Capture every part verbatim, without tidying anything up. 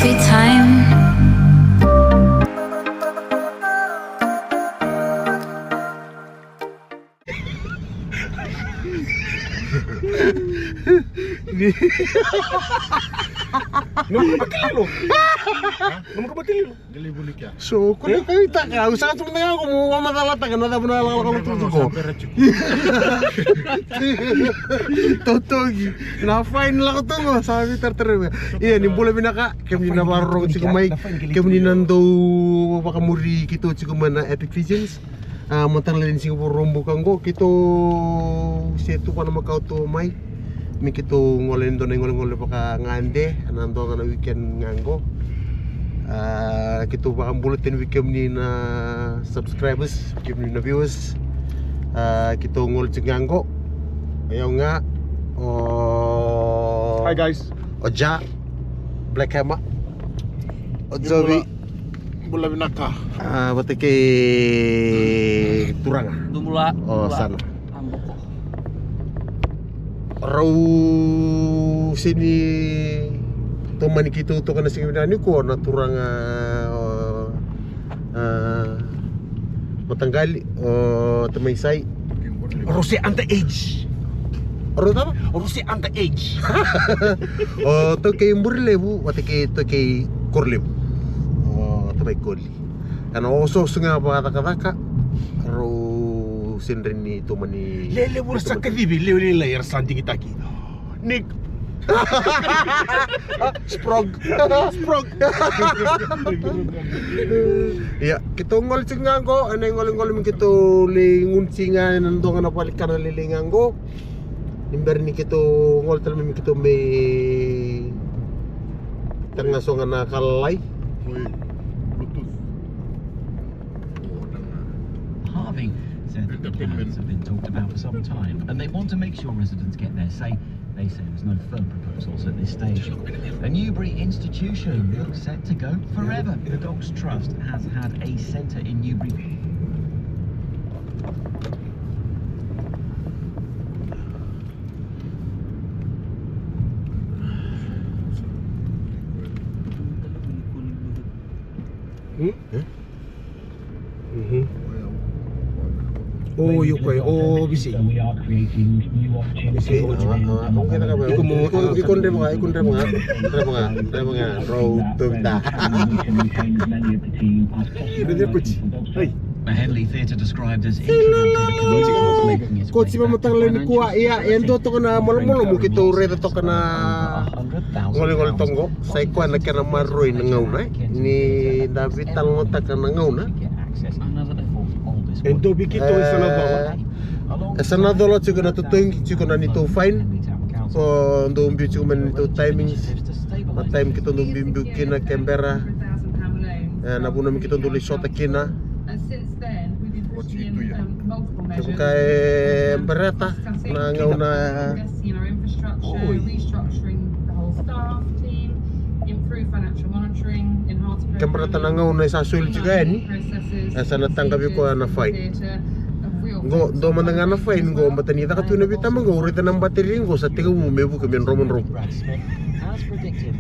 Every time. Nunca batalhalo. Nunca batalhalo. So, kau na kau itaka, au sa tu na ko mo wa mata la taka na da buna la la tu ko. Totogi. Na fine la ko tu ko sa vi tar tar. Ia ni bula vinaka, kemuni na varorogo tiko mai, kemuni na dou vakamuri keitou tiko mai na Epic Fijians. A, mataqali ni siga Vakaraubuka qo keitou se tu vana makawa tu mai. Me keitou gole e dua na igolegole vakagade ena dua ga na weekend ga qo. A, keitou vakabula tani vei kemuni na subscribers, kemuni na viewers. A, keitou gole tiko ga qo. O yau ga o Hi guys. O Ja Black Hammer. O Jovi. Bula vinaka. A, vata kei turaga. Dumula. O Sana. Amboko. Rau seni tomani keitou toka na siga vinaka nikua na turaga, a, mataqali, o tamai Sai. Rau se under age. Rau cava? Rau se under age. O taukei Burilevu vata kei taukei Korolevu. O tamai Koli. Ena osooso ga vakacakacaka. Rau seni rai ni tomani. Lelevu ra sa kacivi, lewe lailai era sa digitaki. Nick. Sprog. Sprog. Ia, keitou gole tiko ga qo ena igolegole me keitou lai gunu tiko ga ena dua ga na valenikana lailai ga qo. Ni bera ni keitou gole tale mai me keitou mai tara ga so ga na ka lalai. Halving said that cabs have been talked about for some time, and they want to make sure residents get their say. They say there's no firm proposals at this stage. A Newbury institution looks set to go forever. The Docs Trust has had a centre in Newbury. Hmm? Eh? Mhm. O, io koya, o, visi. Visi, o, iko mo, iko, iko dreva ga, iko dreva ga, dreva ga, dreva ga, rau, tu, da. Iko dreva ga. Hey. The Henley Theatre described as integral to the community was making its way back to financial stability. Ko tiva mataqali nikua, ia, e dua toka na malumalumu keitou raica toka na golegole toka qo. Sa i koya na kena maroroi na gauna, e? Ni da veitalanoataka na gauna. E dua vei keitou e sa na cola. E sa na cola tiko na totogi, tiko na neitou fine. Ko dou biu tiko mai na neitou timings. Na time keitou dau biubiu kina Canberra. E, na vuna me keitou dau lai sota kina. Kevaka e bereta na gauna. Ke bereta na gauna e sa soli tiko yani. E sa na taqavi koya na fine. Qo, dua mada ga na fine qo, baleta ni caka tu na veitaba qo, au raica na battery qo sa tekivu me vuki me dromodromo.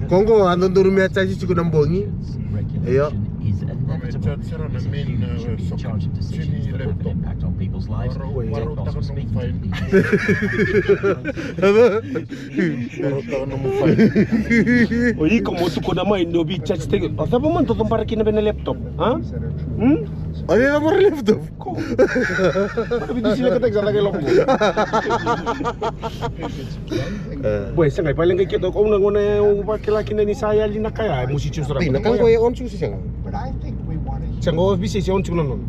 Ko qo a dodonu me a charge tiko na bogi. Io. O iko mo tukuna mai ni o vei charge tiko. O cava mo dodobara kina vei na laptop, a? Hmm? O cava mo laptop? Ko. Ko na vidi sila kata kisa lagi loko. Boy, sega, e vale ga keitou, au na gone, au vakila kina ni sa yali na ka ya, musi tiko sara. Ei, na ka qo e on tiko se sega? Sega, o visi se on tiko na nona.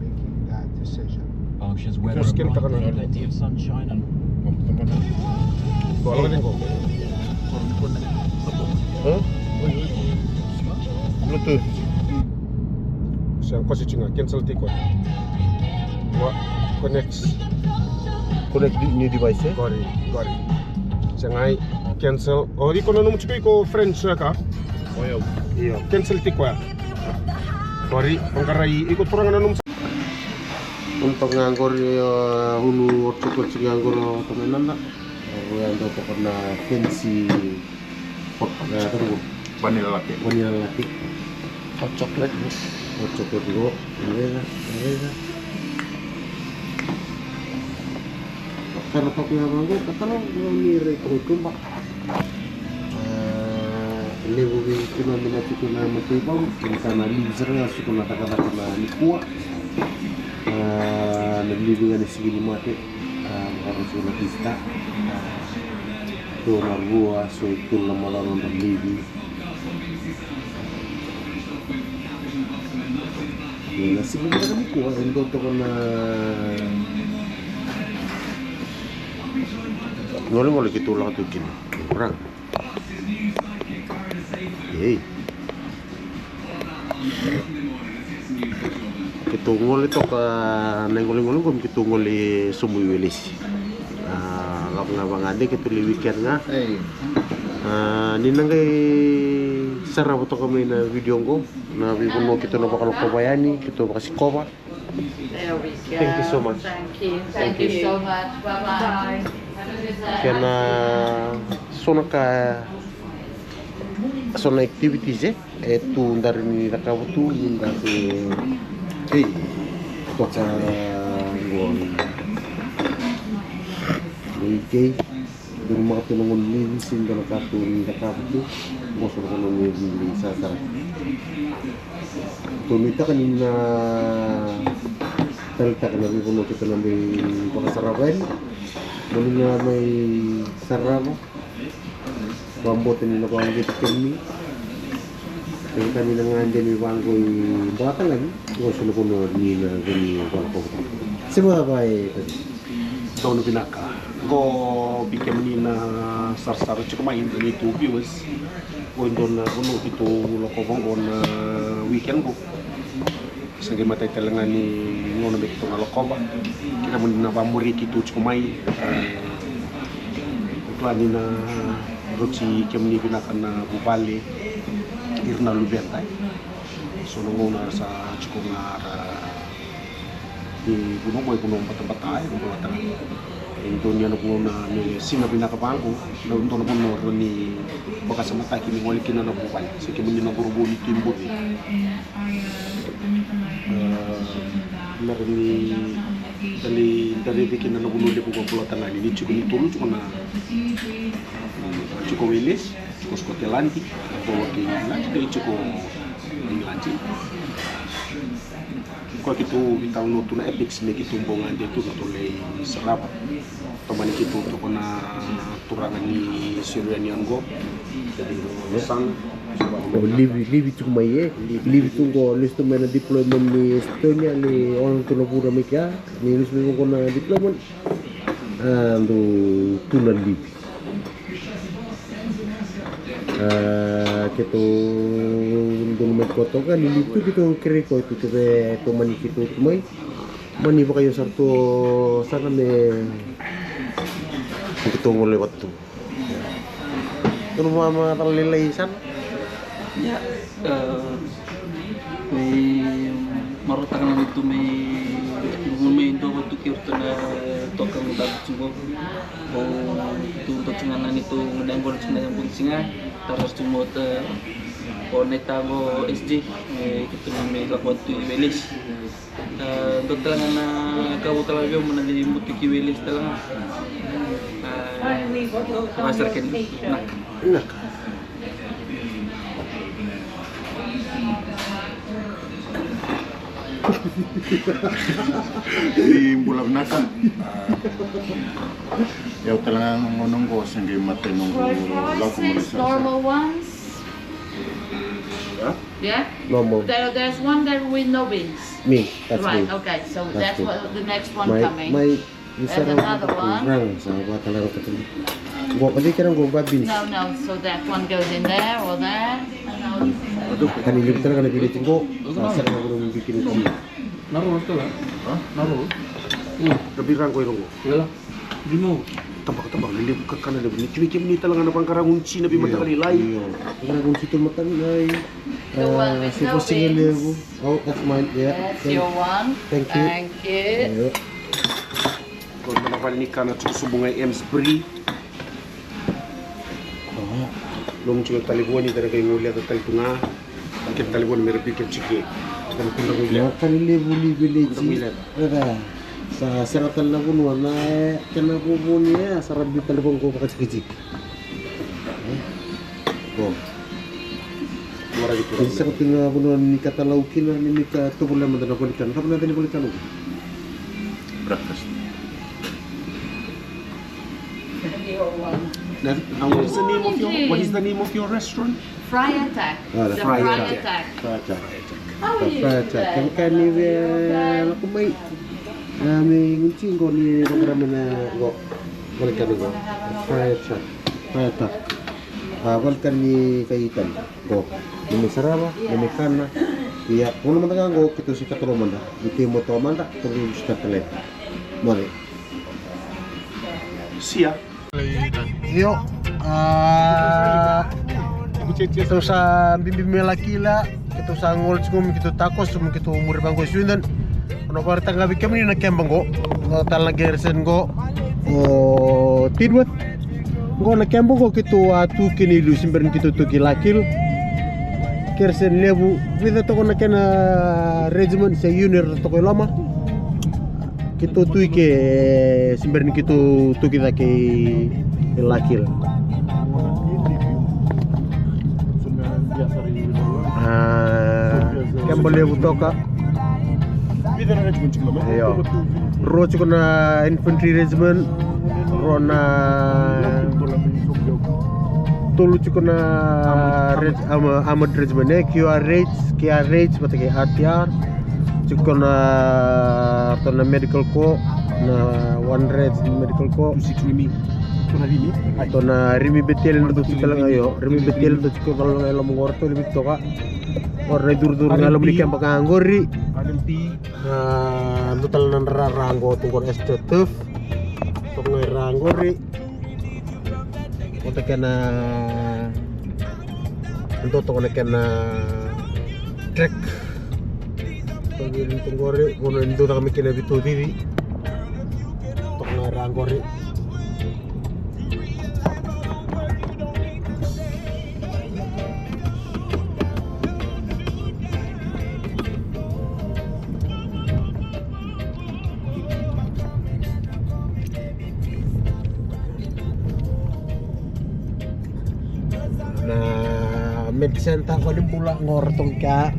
Berkshire's weather, plenty of sunshine and Ko lako tiko. Huh? Bluetooth. Sa kosi tiko ga, cancel tiko. Wa, connect. Connect di-, new device, e? Qori, qori. Sa qai cancel. O, iko na nomu tiko iko friends ya ka? O, io. Io, cancel tiko ya. Qori, o qara i, iko turaga na nomu. Unu toka ga qori, e, unu hot chocolate ga qori o tamai Nada. Au yadra toka na fancy pot, e, tabu. Vanilla latte. Vanilla latte. Hot chocolate. Hot chocolate qo. Raica, raica. Kana pakuya vaqo, ka talo, qo ni rai ko tuba. Ah, levu vei kemuni na tiko na mataivalu, kena sa na livi sara ga suka na cakacaka na nikua. Ah, na livi ga ni siga ni mate. Ah, na suka na Easter. Ah, dua na rua, so e tolu na macawa na livi. Ia, na siga vinaka nikua e dua toka na golegole keitou lako tu kina. Raga. Ei. Keitou gole toka na golegole qo me keitou gole sobu i Welesi. Ah, lako ga vagade keitou lai weekend ga. Ei. Ah, ni na qai sarava toka mai na video qo. Na veivanua keitou na vakalokova yani, keitou vakasikova. There we go. Thank you so much. Thank you. Thank you so much. Bye-bye. Have a good day. Kena so na ka, so na activities, eh, e tu dari ni cakava tu, ni da tu, ei, toka qo. Okay. Dua na maka tu na gauna ni levu, se dua na ka tu ni cakava tu. Qo so na gauna ni levu ni sasara. Tou nuitaka ni na taleitaka na veivanua keitou na mai vakasarava yani. Mo ni na mai sarava. Vakabauta ni na vakauqeti kemuni. Kevaka ni na gade mai vaqo i Bolatagane, qo so na vanua ni na veni vakauqeti. Se vava e Donu vinaka. Qo vei kemuni na sarasara tiko mai, na neitou viewers. Qo e dua na vanua keitou lakova qo na weekend qo. Sa qai matai tale ga ni gauna me keitou na lakova. Kemuni na vakamuri keitou tiko mai. Kila ni na rauti kemuni vinaka na vuvale, ira na luveda. So na gauna sa tiko ga ra Ni vanua qo e vanua batabata, e vanua tara. E dua ni na vanua me siga vinaka vaqo, na dua na vanua rawa ni vakasamataki ni gole kina na vuvale. Se kemuni na cauravou ni Tui Bove. Ah, me rawa ni da lai raici kina na vanua levu qo Bolatagane, ni tiko ni tolu, tiko na, tiko Welesi, tiko Scotland, tiko England, tiko England. Koya keitou veitalanoa tu na Apex me keitou bau gade tu keitou lai sarava. Tomani keitou toka na turaga ni Sierra Leone qo. O livi, livi tu mai e, livi tu qo, lesu tu mai na deployment ni Estonia, ni ono tu na vura mai kea, ni lesu mai qo na deployment. A, dou tu na livi. A, keitou donu mai koto ga ni livi tu keitou kerei koya tu keve tomani keitou tu mai. Mani vakaio sara tu sana me keitou gole vata tu. Donu ma, ma tala lailai sana. Ia, e, me marautaka na neitou mai, mai dua vata tu kei ratou na toka mo datu tu qo. O tu dua tiko ga na neitou gone yaqona tiko na yaqona tiko ga. Tara tiko mo ta o na itago S J, e, keitou na mai lako vata tu i Welesi. E, dua tale ga na ka vou tale ga vei au mo na lai butuki Welesi tale ga. E, vaka sara kena vinaka. Vinaka. Ni bula vinaka. Au tale ga na gauna qo se qai matai noqu lako mai sara. Normal ones. Yeah? Normal. There, there's one there with no beans. Me, that's me. Right, okay, so that's what the next one coming. There's another one. Rang, sa vakatalanoataka. Qo, o cei kena qo, ba beans? No, no, so that one goes in there or there. Ka ni levu tale ga na village qo, sa sega na vanua me bikini tu. Na roll tale? Ha? Na roll? Mm. Na bi rang qo i rogo. Wela. Dimo. Tabaka, tabaka, ni levu kakana levu. Ni kemuni tale ga na vaqara gunu ti na veimataka lailai. Io. Vaqara gunu ti tu mataka lailai. The one with no beans. Oh, that's mine, yeah. That's your one. Thank you. Thank you. Io. Qo na vale ni kana tiko sobu ga i Amesbury. Oya. Lomu tiko na talevoni, da na qai guileca tale tu ga. Kena talevoni me ra biu kina tiko. Da na kudra guileca. Na ka lelevu ni village. Kudra guileca. Sa sega tale na vanua na, e, kena vovoni, e, sa ra biu tale vaqo vakatikitiki. Ko. Ni sega tu na vanua ni katalau kina, ni, ni ka tovolea mada na volcano. Cava na yaca ni volcano? Breakfast. What is the name of your, what is the name of your restaurant? Fry Attack. Ah, the Fry Attack. Fry Attack. How are you today? Kevaka ni via lako mai, ah, me guti qo ni vakarama na qo. Volcano qo. Fry Attack. Fry Attack. Ah, volcano ni kai Itali. Qo. Ni mai sarava, ni mai kana. Ia, qo mada ga qo, keitou sa katalau mada. Ni keitou motoka mada, keitou sa katalau. Moce. Sia. Io, ah, keitou sa biubiu mai L'Aquila, keitou sa gole tiko mai, keitou takoso mai, keitou muri vaqo i Swindon. Au na vakaraitaka ga vei kemuni na keba qo, o tale na garrison qo, o Tidworth. Qo na keba qo keitou a tu kina i liu se bera ni keitou tu ki L'Aquila. Garrison levu, vica toka na kena regiment se unit toka i loma. Keitou tu i ke, se bera ni keitou tu ki cake i, i L'Aquila. Ah, keba levu toka. Io. Rua tiko na infantry regiment, rua na, tolu tiko na reg-, arm-, armored regiment, e, Q R H, K R H, vata kei R T R. Tiko na, ratou na medical corps, na one reg medical corps. Ratou na Rimi. Ratou na Rimi Battalion, ratou tiko tale ga, io. Rimi Battalion, ratou tiko tale ga i loma qori, ratou levu toka. Qori na icurucuru ga i loma ni keba ga qori. R M P. Na dua tale na dra ra qo tu qo na S T F. Toka ga i ra qori. Vata kei na dua toka na kena track. Toka qori, qo na dua caka mai kina vitu cici. Toka ga i ra qori. Na Med Center, vale ni bula, qo ratou i kea.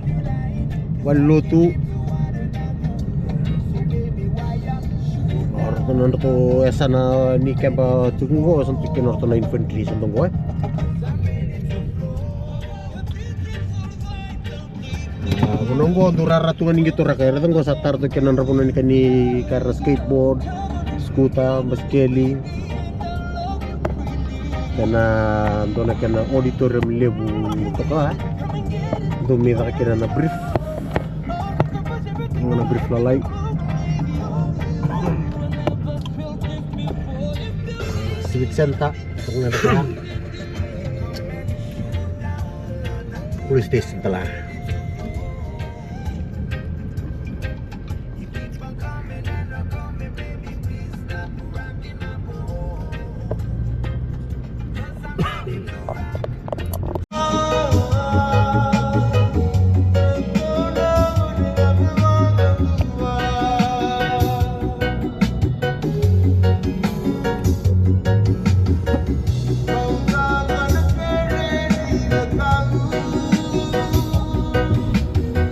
Vale ni lotu. O ratou na nodratou yasana ni keba tiko qo, sa tiko kina o ratou na infantry sa tu qo, e. A, vanua qo dau rara tu ga ni qito raka, e raica qo sa tara tu kina nodra vanua ni ka ni ka ra skateboard, scooter, basikeli. Kena dua na kena auditorium levu toka, e. Dau mai caka kina na brief. Qo na brief lalai. Civic Center, toka ga. Police station tale.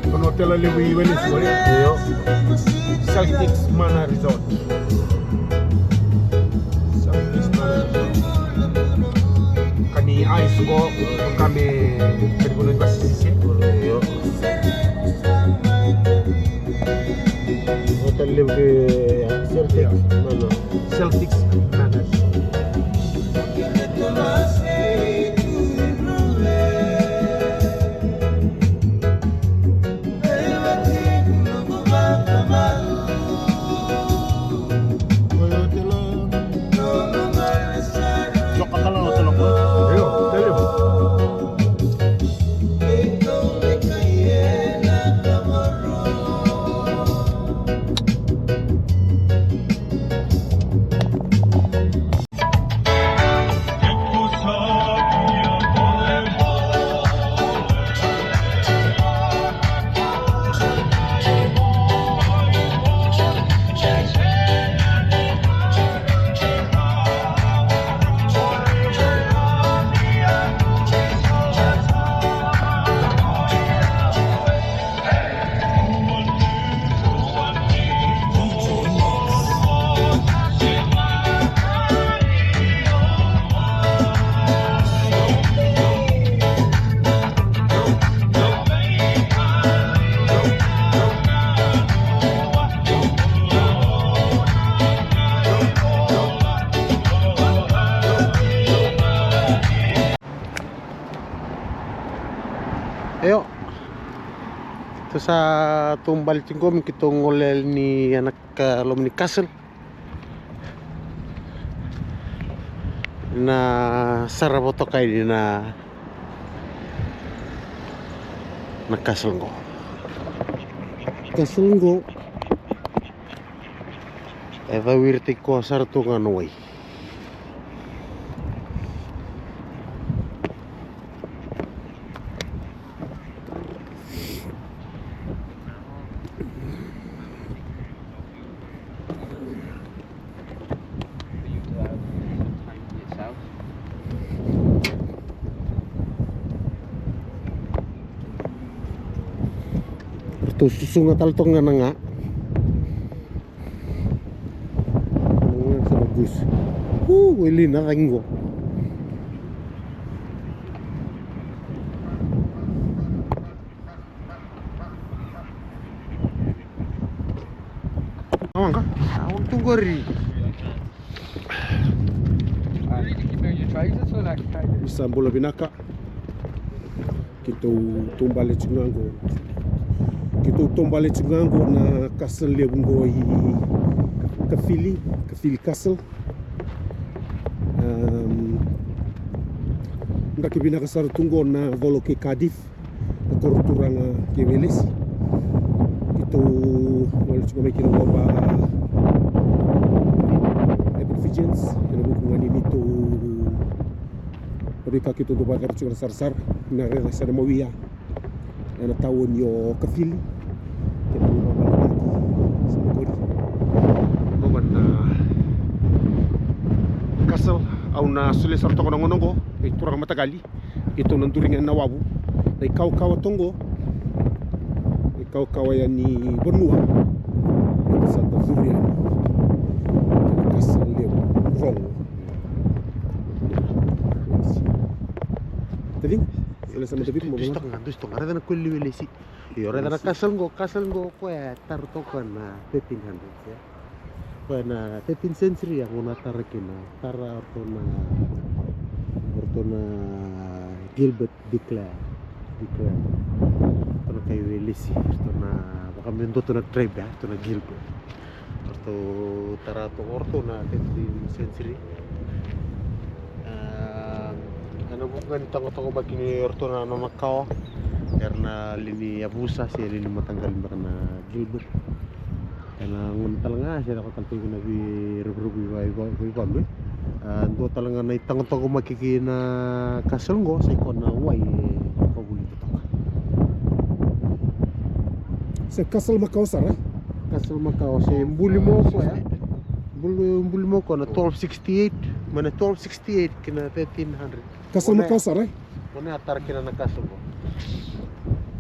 Ko na hotela levu i Welesi qori. Io. Celtics Manor Resort. Celtics Manor Resort. Ka ni ice qo, ka me, ka ni vanua ni basisisi. Io. Hotela levu, e, Celtics Manor. Celtics Manor. Io. Tou sa taubale tiko qo me keitou gole yani ena loma ni castle. Na sarava toka yani na, na castle qo. Castle qo. E cauiritaki koya sara tu ga na wai. Ratou susuga tale toka ga na ga. Sa na gus. Uu, e li na cagi qo. Awaqa, awaqa tu qori. Ni sa bula vinaka. Keitou taubale tiko ga qo. Keitou taubale tiko ga qo na castle levu qo i Caerphilly, Caerphilly Castle. Am, draki vinaka sara tu qo na colo kei Cardiff. Na koro turaga kei Welesi. Keitou gole tiko mai kina qo va Epic Fijians ena vuku ga ni neitou na veika keitou dau vakayacora tiko na sarasara, na raica sa na mawi ya ena taoni o Caerphilly. Kena veivakavaletaki sa na qori. Qo va na castle, au na solia sara toka na gauna qo vei turaga mataqali. Keitou na duri ga ena wavu. Na ikawakawa toka qo, na ikawakawa yani vanua. Sa da curu yani kina castle levu rogo. Taciqu, solia sara mada vei iko. Dusi toka ga, dusi toka ga. Raica na koli ni Welesi. Io, raica na castle qo, castle qo koya e tara toka na thirteen hundreds, ia. Koya na thirteenth century, ya qo na tara kina, tara o ratou na, o ratou na Gilbert de Clare, de Clare. O ratou na kai Welesi, o ratou na, vaka me dua tu na tribe, ya, o ratou na Gilbert. O ratou tara toka o ratou na thirteenth century. Ah, ena vuku ga ni taqotoqomaki ni o ratou na nona kawa, era na lewe ni yavusa se lewe ni mataqali beka na Gilbert. Ena gauna tale ga se caka tale tu kina veirevurevu veivalu, e. Ah, dua tale ga na itaqotoqomaki kina castle qo, sa i koya na wai e vakavulica toka. Se castle makawa sara, e? Castle makawa se buli mai o koya, e? Buli, buli mai o koya na twelve sixty-eight, mai na twelve sixty-eight kina thirteen hundred. Castle makawa sara, e? Qo na a tara kina na castle qo.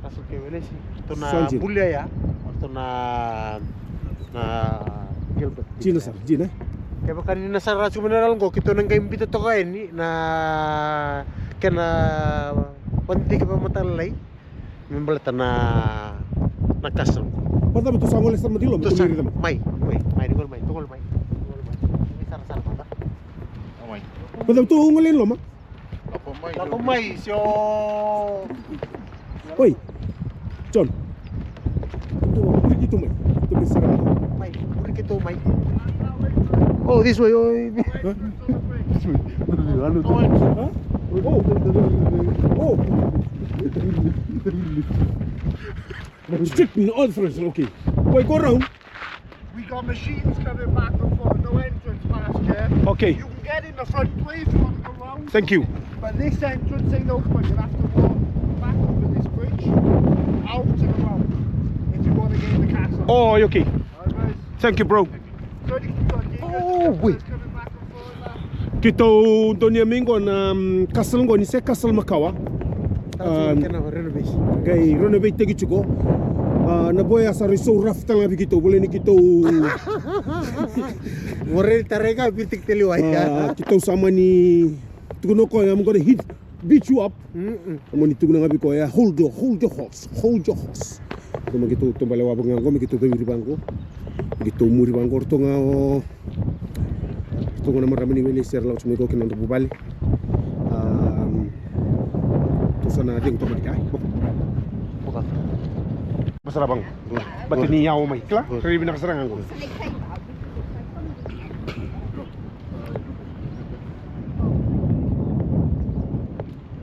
Castle kei Welesi. Ratou na buli ya, ratou na, na Gilbert. Dina sara, dina. Kevaka ni na sara tiko mai na lala qo, keitou na qai biuta toka yani na kena vakadidike vakamatailalai me baleta na, na castle qo. Vacava tou sa gole sara mada i loma? Tou sa mai, mai, mai, ni gole mai, tou gole mai. Ni gole mai. Ni sarasara mada. Mai. Vacava tou gole i loma? Lako mai, sio. Oi, John. Tou, vuri keitou mai. Tou mai sara. Mai, vuri keitou mai. Oh, this way, oi. Huh? This way. Huh? Oh. Oh. Straight in all directions, okay. Wait, go around. We got machines coming back and forth, no entrance past here. Okay. You can get in the front way if you want to go round. Thank you. But this entrance ain't open. You'll have to walk back over this bridge, out and around, if you want to get in the castle. Oh, okay. All right, guys. Thank you, bro. So, you can go, you guys, oh, wait. Coming back and forth, uh, Keitou donuya mai qo na, mm, castle qo ni se castle makawa. Ah, kena renovation. Qai renovate-taki tiko. Ah, na vo ya sa rui so rough tale ga vei keitou, voleka ni keitou. Mo rairai tarai ga viritikiteli wai. Ah, keitou sa mani tukuna o koya, I'm gonna hit, beat you up. Mm-mm. Mani tukuna ga vei koya, hold your, hold your horse, hold your horse. Qo me keitou taubale wavu ga qo, me keitou cawiri vaqo. Me keitou muri vaqo, ratou ga o, ratou ga na marama ni Welesi era lako tiko mai qo kei na nodra vuvale. Am, tou sa na cegu toka mai, ai, boko. Basara bang. Bati ni yawa mai. Kila? Riri vinaka sara ga qo.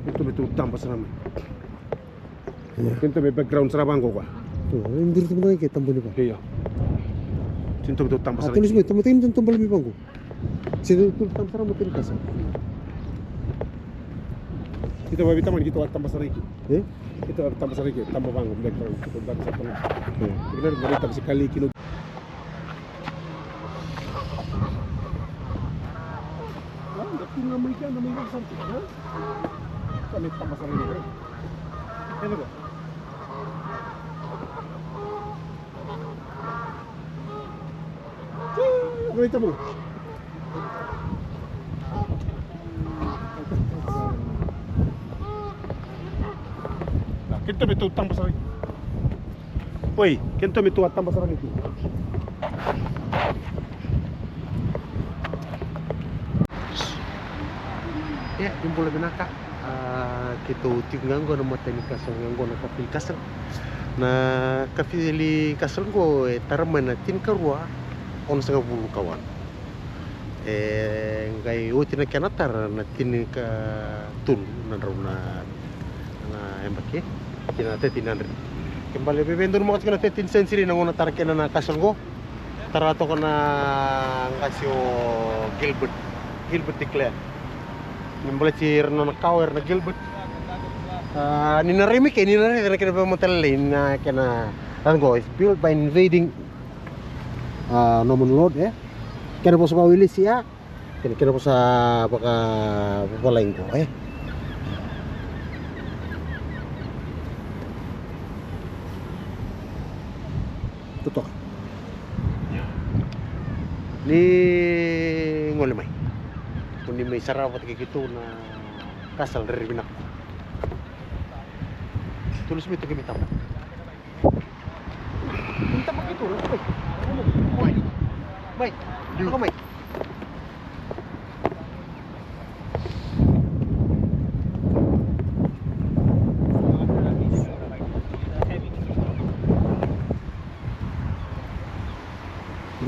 Ito me tu tamba sara mai. Ia. Kento me background sara vaqo koya. Tu, e duri tu mai ke tambu ni va. Io. Tinto me tu tamba sara. Atu lisi me tambu tini tinto bala mi vaqo. Se tu tamba sara mo tini kasa. Kita va vita mani kita va tamba sara iki. E? Kita va tamba sara iki. Tamba vaqo background kita tamba sara. Kita na tamba sara kali kilo. Wah, nda tu na mai kena mai vaqo sara. Kami tamba sara iki. Kena ko. Kau itu bu. Nah, kita betul tambah sari. Oi, kita betul tambah sari itu. Ia, ni bula vinaka. A, keitou tiko ga qo na mata ni castle ga qo na Caerphilly Castle. Na Caerphilly Castle qo e tara mai na tinikarua onosagavulu ka walu. E qai oti na kena tara na tinikatolu na drau na, na yabaki, kina thirteen hundred. Ke bale veve donu maka tiko na thirteenth century na gauna tara kina na castle qo. Tara toka na qase o Gilbert, Gilbert de Clare. Ni baleti ira na nona kawa ira na Gilbert. A, ni na rai mai ke, ni na rai na kena veimataqali na kena, a, qo is built by invading, a, Norman lord, e. Kena vosa vakaWelesi, a. Kena, kena vosa vakavalagi qo, e. Totoka. Ni gole mai. Ko ni mai sarava vata kei keitou na castle rere vinaka. Tolu simi toki mai tama. Ni tama keitou, mai. Mai. Mai. Toka mai.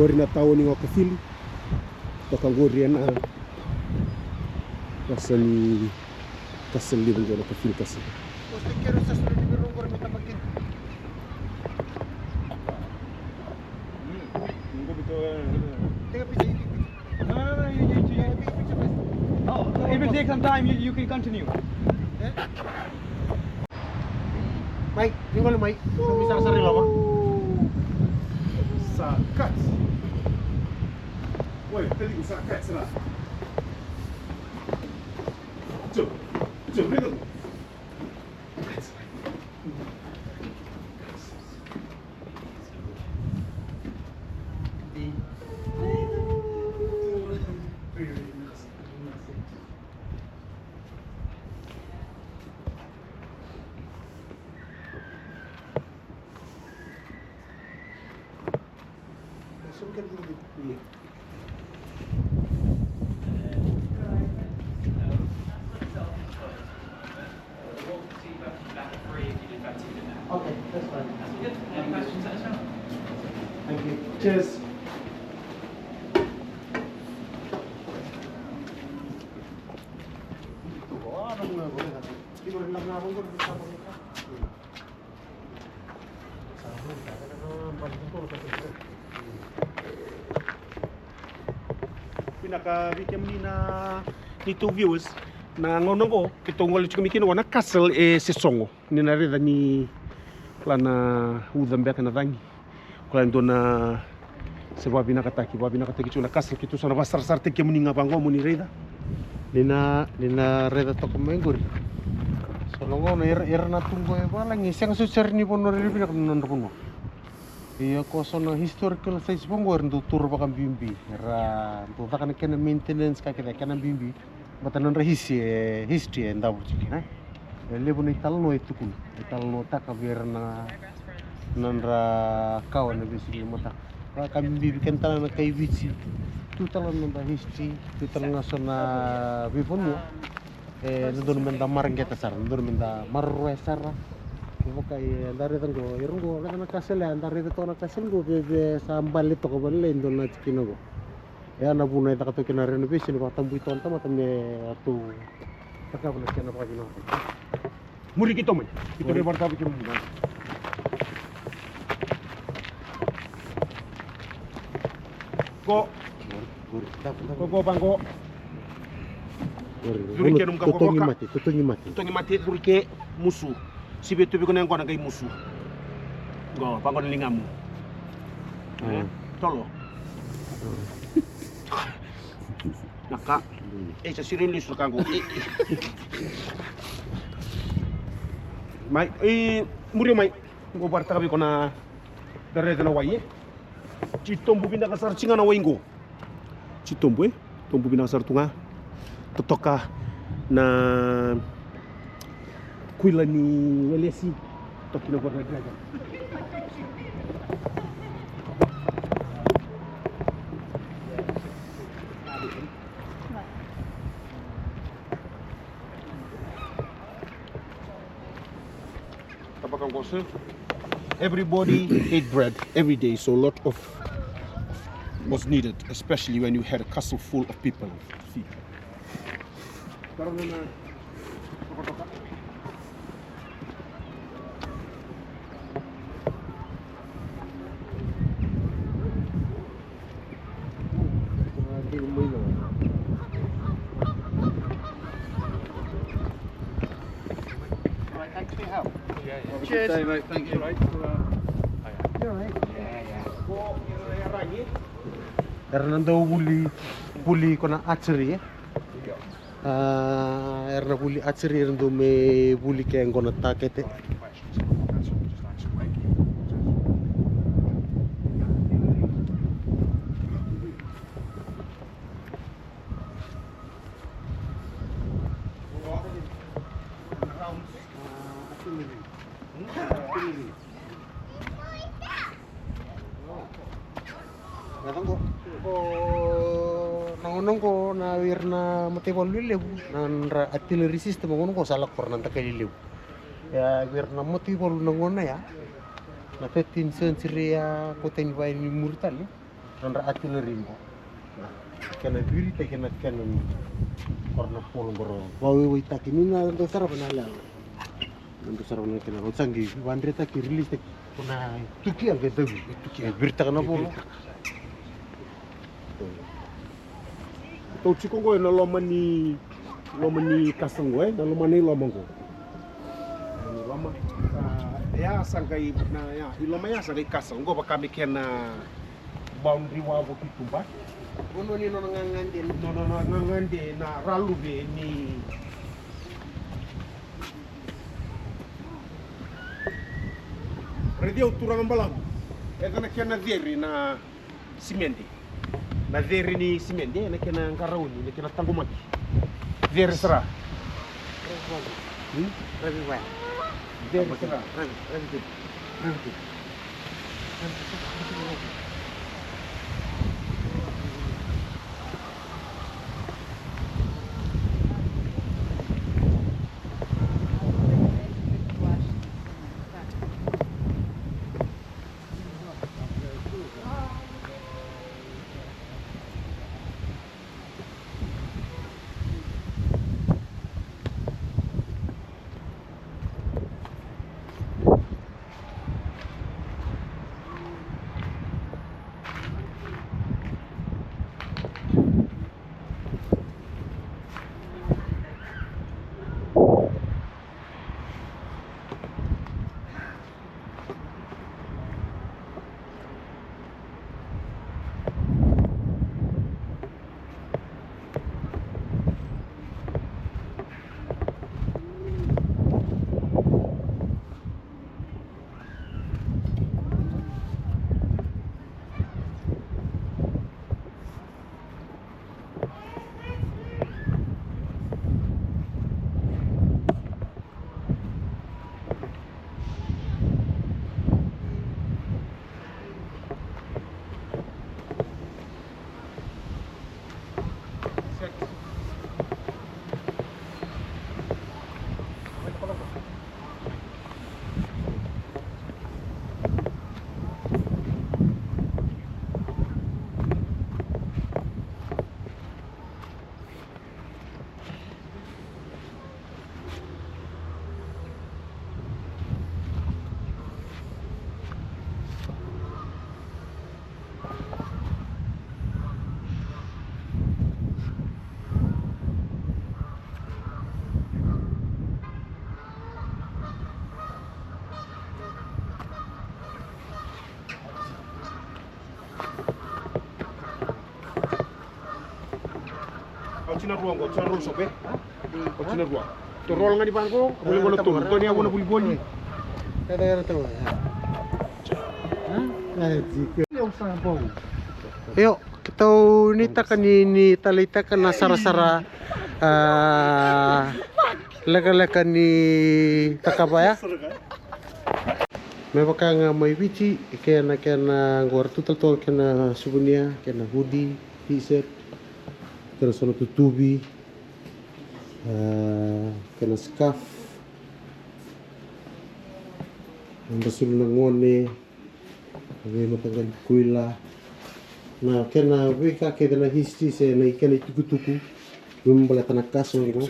Qori na tauni o Caerphilly. Toka qori ena qase ni castle levu qo na Caerphilly Castle. Take a picture, you take picture. No, no, no, you, you, you, you take a picture first. Oh, it will take some time, you, you can continue. Eh? Mai, ni gole mai. Sa mi sarasara i loma. Sa cut. Oi, taliku sa cut sara. Tio, tio, vem cá. Okay, that's fine. Any questions, let us know. Thank you. Cheers. Vinaka vei kemuni na neitou viewers. Na gauna oqo keitou gole tiko mai kina oqo na castle e Sesogo. Ni na raica ni kila na uca beka na cagi. Kila e dua na se vakavinakataki, vakavinakataki tiko na castle, keitou sa na vakasarasarataki kemuni ga vaqo mo ni raica. Ni na, ni na raica toka mai qori. So na gauna era, era na tu qo e valagi, e sega soti sara ni vanua rairai vinaka na nodra vanua. Ia ko so na historical sites vaqo era dau taura vakabibi, era dau caka na kena maintenance ka kece, kena bibi. Baleta na nodra hisi-, e, history e davo tiko kina. E levu na italanoa e tukuna, e talanoataka vei ira na, na nodra kawa ena veisiga ni mataka. Vakabibi vei keda tale na kai Viti. Tu tale na noda history, tu tale ga so na veivanua. E dodonu meda mareqeta sara, dodonu meda maroroya sara. Vaka e da raica qo, ira qo, raica na castle, e da raica toka na castle qo, veve sa bale toka vale e dua na tikina qo. E a na vuna e caka toka kina renovation, vakatabui toka na tamata me ratou cakava na kena vakavinaka. Muri keitou mai. Keitou mai vakatakava kina muri. Ko. Ko, ko, vaqo. Curu ke nomu kaukauwa. Totogi mate, totogi mate. Totogi mate, curu ke, musu. Sivi tu vei iko na yaqona qai musu. Qo, vaqo na ligamu. Tolo. Na ka. Ei, sa siri lesu na ka qo. Mai, e, muria mai. Qo vakatakava iko na, da raica na wai, e. Titobu vinaka sara tiko ga na wai qo. Titobu, e? Tobu vinaka sara tu ga. Totoka na kuila ni welesi. Toki na gona dragon. Tabaka qo, sir. Everybody ate bread every day, so a lot of was needed, especially when you had a castle full of people. Right, thanks for your help. Have a good day, mate. Thank you. You're right. Era na dau vuli, vuli ko na archery, e? A, era na vuli archery, era dau mai vuli ke qo na takete. Gata qo. Qo na gauna qo na vei ira na mataivalu lelevu, na nodra artillery system qo, qo sa lako qo na dakai lelevu. Ia vei ira na mataivalu na gauna ya, na thirteenth century ya, ko tani vaya ni muri tale, na nodra artillery qo. Kena viritaki, kena, kena ni qo na polo qo. Vawaiwaitaki ni na dau sarava na yaloyalo. Dau sarava na kena rau sa qai vadretaki, release taki. Ko na tuki ya qai davi. Tuki ya. E viritaka na volo. Tou tiko qo ena loma ni, loma ni castle qo, e, na loma ni loma qo. Ni loma. A, ya sa qai, na, ya, i loma ya sa qai castle qo vaka me kena boundary wall vo ki tuba. Vanua ni nona gagade. Nona, nona gagade na raluve ni. Raici au turaga balavu. E ca na kena ceri na simede. Na ceri ni simede, na kena qarauni, na kena taqomaki. Ceri sara. Hmm? Ceri sara. Tina rua qo, tina rua sope. O tina rua. Tou roll ga ni vaqo, voli qo na tolu. Tou ni a vona volivoli. Io, keitou nuitaka ni, ni taleitaka na sarasara, a, lekaleka ni takavaya. Me vaka ga mai Viti, kena, kena qo ra tu tale toka kena suvunia, kena hoodie, t-shirt, kena so na tutuvi, a, kena scarf, na basulu na gone, veimataqali kuila, na kena veika kece na history se na kena itukutuku, me baleta na castle qo.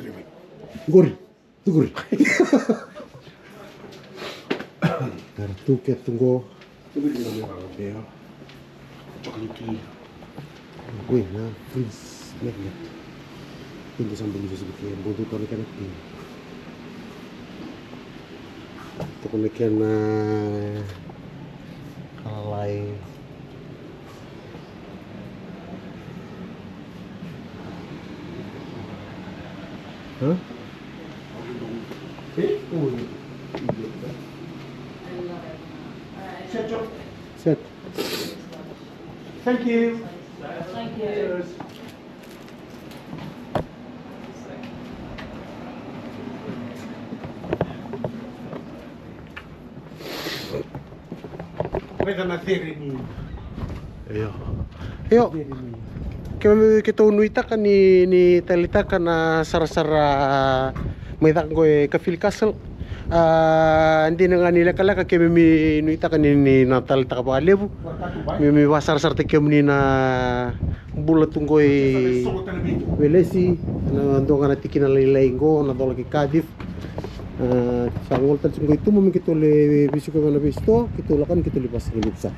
Qori. Tukuri. Era tu kece tu qo. Io. Chocolate. Qo na fridge magnet. Io, sa buli sa buli ke, buli tu na kena pi. Toka na kena kalai. Huh? Set. Thank you. Thank you. Cheers. Raica na cere ni. Io. Io. Cere ni. Keimami, keitou nuitaka ni, ni taleitaka na sarasara mai cake qo e Caerphilly Castle. A, dina ga ni lekaleka keimami nuitaka ni, ni na taleitaka vakalevu. Keimami vakasarasarataki kemuni na bula tu qo i Welesi, na dua ga na tikina lailai qo, na cola ki Cardiff. A, sa gole tale tiko qo i tuba me keitou lai veisiko ga na veisitoa, keitou lako yani keitou lai vakasigalevu sara.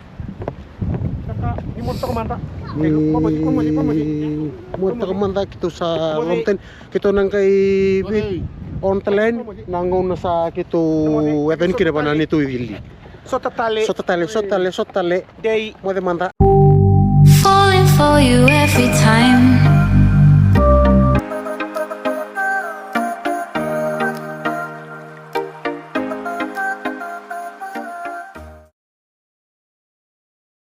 Ni moce toka mada. Ni moce toka mada, keitou sa loma tani, keitou na qai vei on tale yani, na gauna sa keitou yaco yani kina vua na neitou icili. Sota tale. Sota tale, sota tale, sota tale. Dei. Moce mada. Falling for you every time.